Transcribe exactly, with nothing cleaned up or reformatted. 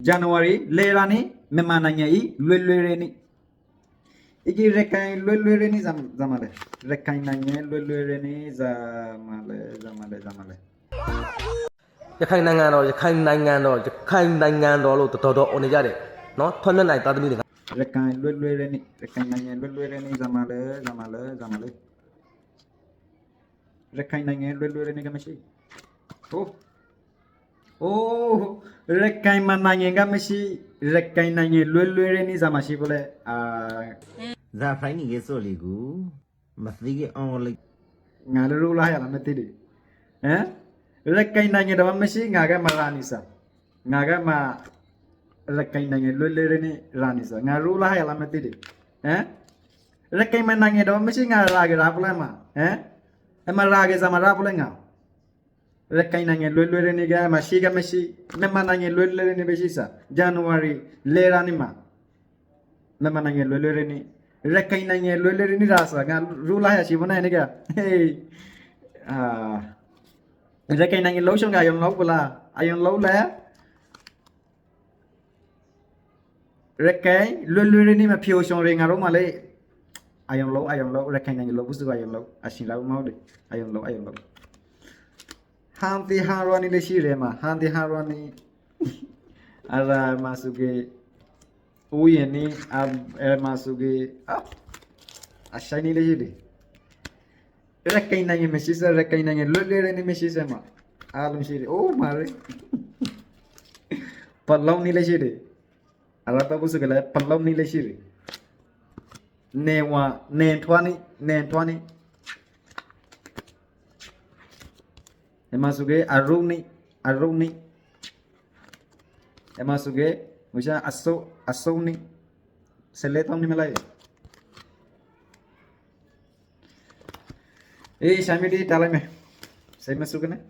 ဇန်နဝါရီ လၢလါန့ၣ် မြန်မာနိုင်ငံ လွတ်လပ်ရေးနေ့. အက့ ရခိုင်လွတ်လပ်ရေးနေ့ ဇာမလဲၣ်. ရခိုင်နိုင်ငံလွတ်လပ်ရေးနေ့ ဇာမလဲၣ်, ဇာမလဲၣ်, ဇာမလဲၣ်. ရခိုင်နိုင်ငံတော်, ရခိုင်နိုင်ငံတော်, ရခိုင်နိုင်ငံတော်လို့ တတော်တော်အော်နေကြတယ်နော်, ထွန်းမြတ်နိုင်သားသမီးတွေက. ရခိုင်လွတ်လပ်ရေးနေ့, ရခိုင်နိုင်ငံလွတ်လပ်ရေးနေ့ ဇာမလဲၣ်, ဇာမလဲၣ်, ဇာမလဲၣ်. ရခိုင်နိုင်ငံလွတ်လပ်ရေးနေ့ကမရှိ. အိုး, အိုး, ရခိုင်မှာနိုင်ငံကမရှိ, ရခိုင်နိုင်ငံလွတ်လပ်ရေးနေ့ ဇာမရှိဘူးလေ. အာ, ဇာဖရိုင်းနီက့စိလီကူ, မသီက့အီလီ, ငါလၢရူလၢဟဲလီၤမ့ၢ်သ့ဒံး. ဟဲ, ရခိုင်နိုင်ငံတော်မှာမရှိ, ငါကမၤရၤနံၣ်စၢ်, ငါကမၤ ရခိုင်နိုင်ငံလွတ်လပ်ရေးနေ့ ရၤနံၣ်စၢ်, ငါရူလၢဟဲလီၤမ့ၢ်သ့ဒံး. ဟဲ, ရခိုင်မှာနိုင်ငံတော်မရှိ, ငါရၤက့ၤရၤဘူးလဲမး. ဟဲ, အမၤရၤက့ၤစၢ်မၤရၤဘူးလဲငါ. ရခိုင်နိုင်ငံလွတ်လပ်ရေးနေ့ကမရှိကမရှိ, မြန်မာနိုင်ငံလွတ်လပ်ရေးနေ့ မရှိစၢ်, ဇန်နဝါရီ လၢလါန့ၣ်မး မြန်မာနိုင်ငံလွတ်လပ်ရေးနေ့, ရခိုင်နိုင်ငံလွတ်လပ်ရေးနေ့ ရၤစၢ်, ငါရူလၢဟဲဆံးဘူးန့ၣ်က့. ဟဲ, အာ, ရခိုင်နိုင်ငံလှုပ်ရှားက အာရုံလုပ်ဘူးလဲ, အာရုံလုပ်လဲ. ရခိုင်လွတ်လပ်ရေးနေ့မှာ ပျော်ရွှင်ရင်း ငါတို့မှာလည်း အာရုံလုပ်, အာရုံလုပ်, ရခိုင်နိုင်ငံလှုပ်ဖို့ အာရုံလုပ်, အဆင်လာမဟုတ်လေ, အာရုံလုပ်, အာရုံလုပ်. ဟန်သီဟန်ရွက်နံၣ်လည်းရှိတယ်မး, ဟန်သီဟန်ရွက်နံၣ်, အရမၤစူက့, ဥယျာဉ်နံၣ်, အ, အရမၤစူက့, အ, အရှိုင်းနံၣ်လည်းရှိတယ်. ရခိုင်နိုင်ငံမရှိစၢ်, ရခိုင်နိုင်ငံလွတ်လပ်ရေးနေ့ မရှိစၢ်မး, အားလုံးရှိတယ်. အိုး, မၤရံ, ပလီနံၣ်လည်းရှိတယ်. အရသီပူၤစူကလဲၣ်, ပလီနံၣ်လည်းရှိတယ်. နေဝါ, နေထွန်းနံၣ်, နေထွန်းနံၣ်. အမၤစူက့, အရူနံၣ်, အရူနံၣ်. အမၤစူက့, မုၢ်ဆါ, အစိ, အစိနံၣ်, ဆဲးလဲးတီနံၣ်မ့ၢ်လဲၣ်. အေး, ဆၢမံၤဒ်တၢ်လၢမ့ၢ်, ဆဲးမၤစူက့န့ၣ်.